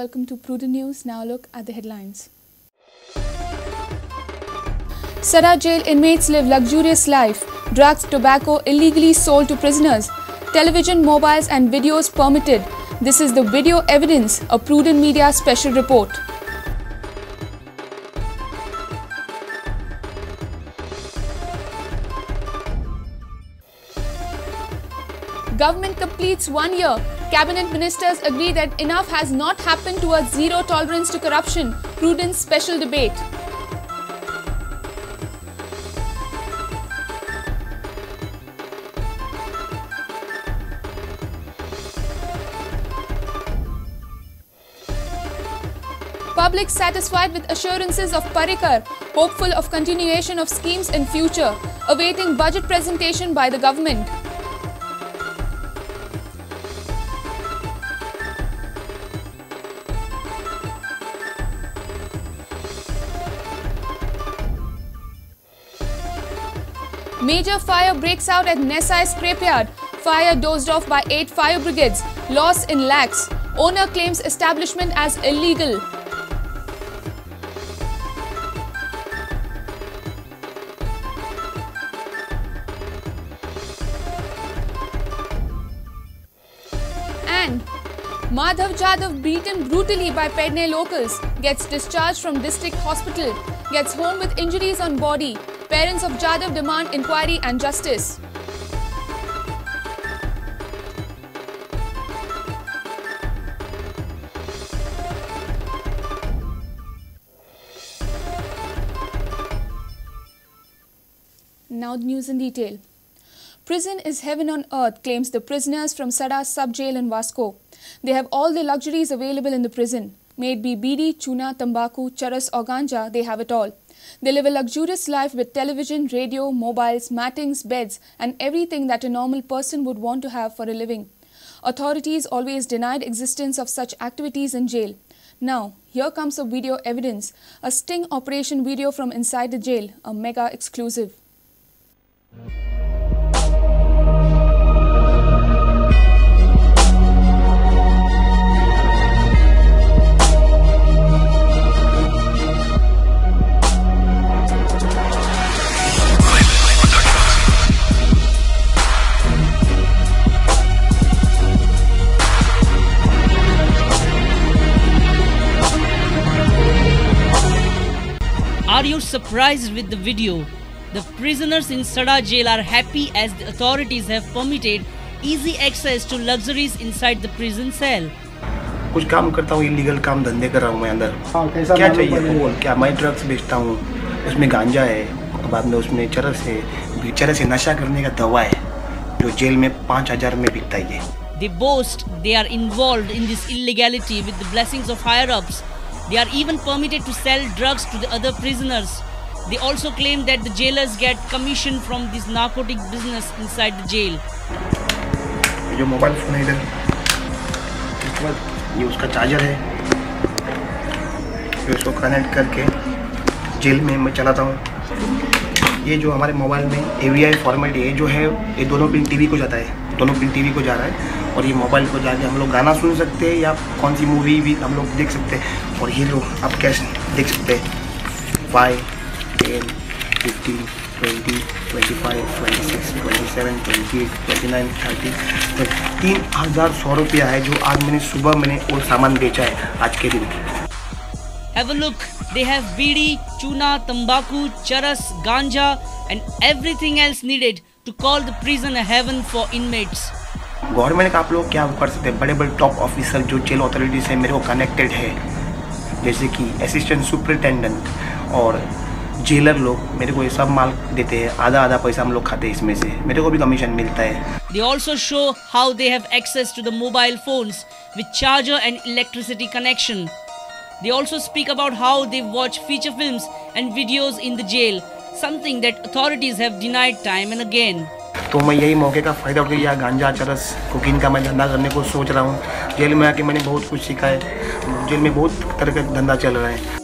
Welcome to Prudent News. Now look at the headlines. Sada jail inmates live luxurious life. Drugs, tobacco illegally sold to prisoners. Television, mobiles and videos permitted. This is the video evidence, a Prudent Media special report. Government completes 1 year. Cabinet ministers agree that enough has not happened towards zero tolerance to corruption. Prudent special debate. Public satisfied with assurances of Parrikar, hopeful of continuation of schemes in future, awaiting budget presentation by the government. Major fire breaks out at Nessai scrapyard. Fire dozed off by 8 fire brigades. Loss in lakhs. Owner claims establishment as illegal. And Madhav Jadhav beaten brutally by Pedne locals. Gets discharged from district hospital. Gets home with injuries on body. Parents of Jadhav demand inquiry and justice. Now the news in detail. Prison is heaven on earth, claims the prisoners from Sada sub-jail in Vasco. They have all the luxuries available in the prison. May it be bidi, chuna, tambaku, charas or ganja, they have it all. They live a luxurious life with television, radio, mobiles, mattings, beds and everything that a normal person would want to have for a living. Authorities always denied existence of such activities in jail. Now, here comes a video evidence, a sting operation video from inside the jail, a mega exclusive. Are you surprised with the video? The prisoners in Sada jail are happy as the authorities have permitted easy access to luxuries inside the prison cell. कुछ काम करता हूँ, illegal काम धंधे कर रहा हूँ मैं अंदर। क्या चाहिए बोल? क्या मैं ड्रग्स बेचता हूँ, उसमें गांजा है, बाद में उसमें चरस है, चरस है नशा करने का दवा है जो जेल में 5000 में बिकता है। They boast they are involved in this illegality with the blessings of higher-ups. They are even permitted to sell drugs to the other prisoners. They also claim that the jailers get commission from this narcotic business inside the jail. ये mobile phone है इधर, ये उसका charger है, ये उसको connect करके gel में मैं चलाता हूँ। ये जो हमारे मोबाइल में AVI format ये जो है, ये दोनों पिन टीवी को जाता है, दोनों पिन टीवी को जा रहा है और ये मोबाइल को जाके हम लोग गाना सुन सकते हैं या कौन सी मूवी भी हम लोग देख सकते हैं। और ये लोग आप कैश देख सकते हैं 5, 10, 15, 20, 25, 26, 27, 28, 29, 30, 3100 रुपया है जो आज मैंने सुबह मैंने वो सामान बेचा है आज के दिन। Have a look. They have bidi, chuna, tambaku, charas, ganja and everything else needed to call the prison a heaven for inmates. Government का आप लोग क्या कर सकते हैं? बड़े बड़े टॉप ऑफिसर जो जेल अथॉरिटी से मेरे को कनेक्टेड है, जैसे कि असिस्टेंट सुपरिटेंडेंट और जेलर लोग मेरे को ये सब माल देते हैं, आधा आधा पैसा हम लोग खाते हैं इसमें से, मेरे को भी कमीशन मिलता है। They also show how they have access to the mobile phones with charger and electricity connection. They also speak about how they watch feature films and videos in the jail, something that authorities have denied time and again. तो मैं यही मौके का फ़ायदा उठा या गांजा, चरस, कोकीन का मैं धंधा करने को सोच रहा हूँ। जेल में आके मैंने बहुत कुछ सीखा है, जेल में बहुत तरह का धंधा चल रहा है।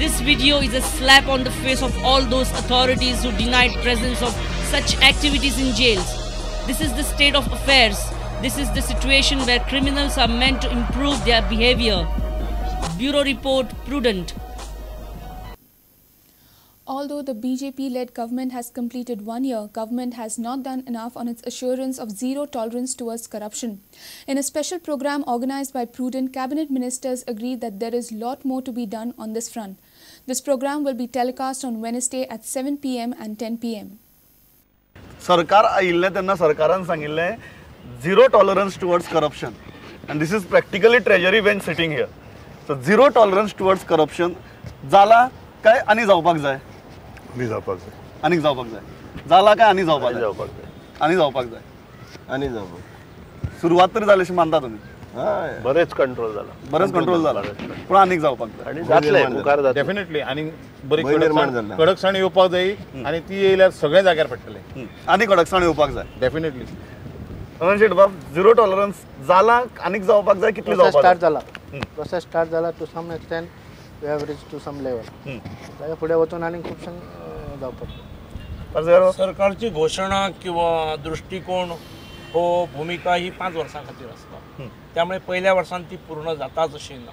This video is a slap on the face of all those authorities who denied presence of such activities in jails. This is the state of affairs. This is the situation where criminals are meant to improve their behavior. Bureau Report, Prudent. Although the BJP-led government has completed 1 year, government has not done enough on its assurance of zero tolerance towards corruption. In a special program organized by Prudent, cabinet ministers agreed that there is lot more to be done on this front. This program will be telecast on Wednesday at 7 p.m. and 10 p.m. सरकार आयिल्लें तेन्ना सरकारान सांगिल्लें zero tolerance towards corruption, and this is practically treasury bench sitting here. So zero tolerance towards corruption जाला काय आनी जावपाक जाय? आनी जावपाक जाय. आनीक जावपाक जाय. जाला काय आनी जावपाक जाय? आनी जावपाक जाय. आनी जावपाक. सुरवात तरी जाली अशें मानता तुमी? बरेच कंट्रोल जाला. बरेच कंट्रोल जाला, पूण आनीक जावपाक जाय. आनी जातलें, मुखार जातलें डेफिनेटली. आनी बरी कडकसाण येवपाक जाय आनी ती येयल्यार सगळें जाग्यार पडटलें. आनी कडकसाण येवपाक जाय डेफिनेटली. शेट बाब, झिरो टॉलरन्स जाला आनीक जावपाक जाय, कितले जावपाक जाय? स्टार्ट जाला, प्रोसेस स्टार्ट जाला to some extent, we have reach to some level. ताच्या फुडें वचून आनी खुबशें जावपाक जाय. सरकारची घोशणा किंवा दृष्टिकोन हो भूमिका ही 5 वर्सां खातीर आसता, त्यामुळे पहिल्या वर्सान ती पूर्ण जाताच अशी ना,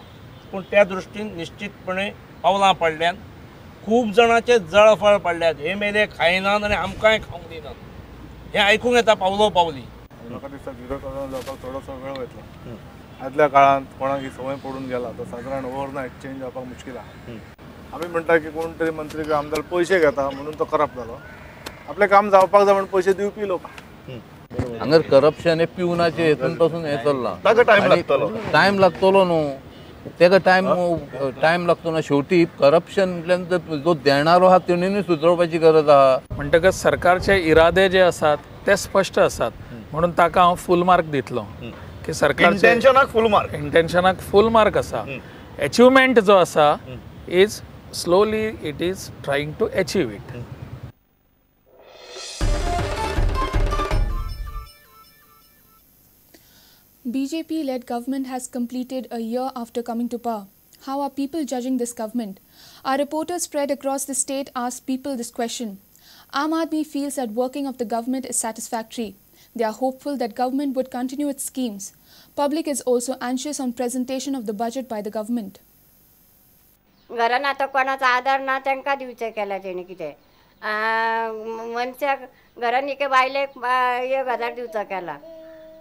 पूण त्या दृष्टीन निश्चितपणे पावलां पडल्यान खूब जाणांचे जळफळ पडल्यात. हे मेले खायनात आनी आमकांय खावंक दिनात हें आयकूंक येता पावलो पावली. म्हाका दिसता झिरो टॉलरन्स जावपाक थोडोसो वेळ वयतलो. आदल्या काळांत कोणाक ही संवय पडून गेला तर सादारण ओवरनायट चेंज जावपाक मुश्कील आहा. आमी म्हणटा की कोण तरी मंत्री किंवा आमदार पयशे घेता म्हणून तो करप्ट जालो, आपलें काम जावपाक जाय म्हणून पयशे दिवपी लोक. हांगर करप्शन हे पिवनाचे हेतून पासून हें चल्लां. ताका टायम लागतलो, टायम लागतलो न्हू तेका टायम लागतो ना. शेवटी करप्शन म्हटल्यान जो देणारो आहा तेणेनूय सुदरोवपाची गरज आहा. म्हणटकच सरकारचे इरादे जे आसात ते स्पश्ट आसात, म्हणून ताका हांव फूल मार्क दितलो की सरकार इंटेन्शनाक फूल मार्क, इंटेन्शनाक फूल मार्क आसा. एचिवमेंट जो आसा is slowly it is trying to achieve it. BJP-led government has completed a year after coming to power. How are people judging this government? Our reporters spread across the state asked people this question. Aam Aadmi feels that working of the government is satisfactory. They are hopeful that government would continue its schemes. Public is also anxious on presentation of the budget by the government. घरान आतां कोणाचो आदार ना तांकां दिवचें केलां तेणी कितें मनशाक घरान एके बायलेक 1000 दिवचो केला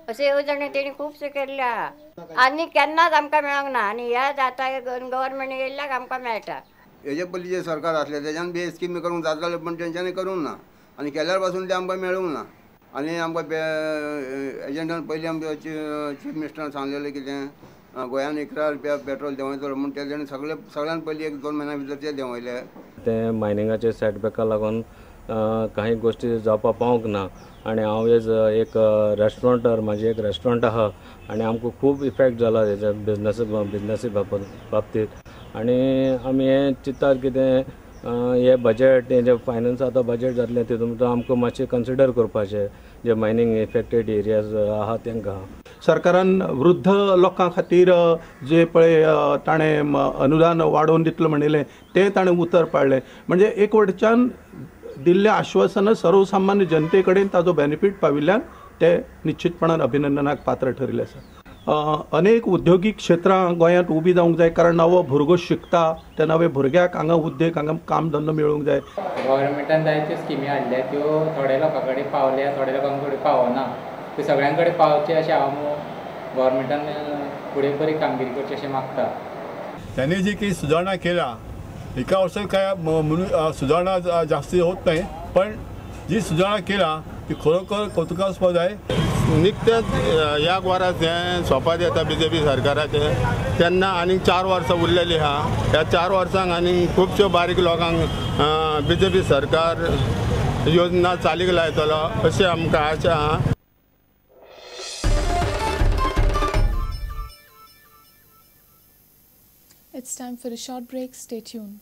अशें येवजणे तेणी खुबशे केल्ले आहा आनी केन्नाच आमकां मेळोंक ना आनी ह्याच आतां गव्हर्मेंट येयल्ल्याक आमकां मेळटा. हेजे पयलीं जे सरकार आसलें तेज्यान बी स्किमी करूंक जाताले पूण तेंच्यांनी करूंक ना आनी केल्यार पासून तें आमकां मेळूंक ना. आनी आमकां एजंटान पयलीं आमच्या चीफ मिनिस्टरान सांगलेलें कितें गोंयान 11 रुपया पेट्रोल देंवयतलो म्हूण तेजें सगळे सगळ्यान पयलीं 1-2 म्हयन्या भितर ते देंवयले. ते मायनिंगाचे सेटबॅका लागून काही गोष्टी जावपाक पावंक ना आनी हांव एज एक रेस्टॉरंटर, म्हाजें एक रेस्टॉरंट आहा आनी आमकां खूब इफेक्ट जाला तेच्या बिजनसी बाबतींत. आनी आमी हें चिंत्तात कितें हें बजेट हें जें फायनान्स आतां बजेट जातलें तितून भितर आमकां मातशें कन्सिडर करपाचें जे मायनींग इफेक्टेड एरियाज आहा तांकां. सरकारान वृद्ध लोकां खातीर जे पळय ताणें अनुदान वाडोवन दितलो म्हणिल्लें तें ताणें उतर पाळ्ळें. म्हणजे एक वटच्यान दिल्लें आश्वासनां सर्वसामान्य जनते कडेन ताजो बेनिफीट पाविल्ल्यान ते निश्चितपणान अभिनंदनाक पात्र ठरिल्लें आसा. अनेक उद्योगीक क्षेत्रां गोंयांत उबी जावंक जाय, कारण नवो भुरगो शिकता त्या नव्या भुरग्याक हांगा उद्देग हांगा काम धंदो मेळूंक जाय. गव्हर्मेंटान जायत्यो स्किमी हाडल्या त्यो थोड्या लोकां कडेन पावल्या, थोड्या लोकां कडेन पावना. त्यो सगळ्यां कडेन पावचे अशें हांव गव्हर्मेंटान फुडें बरी कामगिरी करची अशें मागता. त्यांनी जी काही सुधारणा केल्या एका वर्षात काय म्हणून सुधारणा जास्ती होत नाही, पण जी सुधारणा केल्या ती खरोखर कौतुकास्पद आहे. निकतेंच ह्या वर्स हें सोंपत येता बीजेपी सरकाराचें तेन्ना आनीक 4 वर्सां उरलेलीं आहा. ह्या 4 वर्सांक आनीक खुबश्यो बारीक लोकांक बीजेपी सरकार योजना चालीक लायतलो अशें आमकां आशा आहा. It's time for a short break. Stay tuned.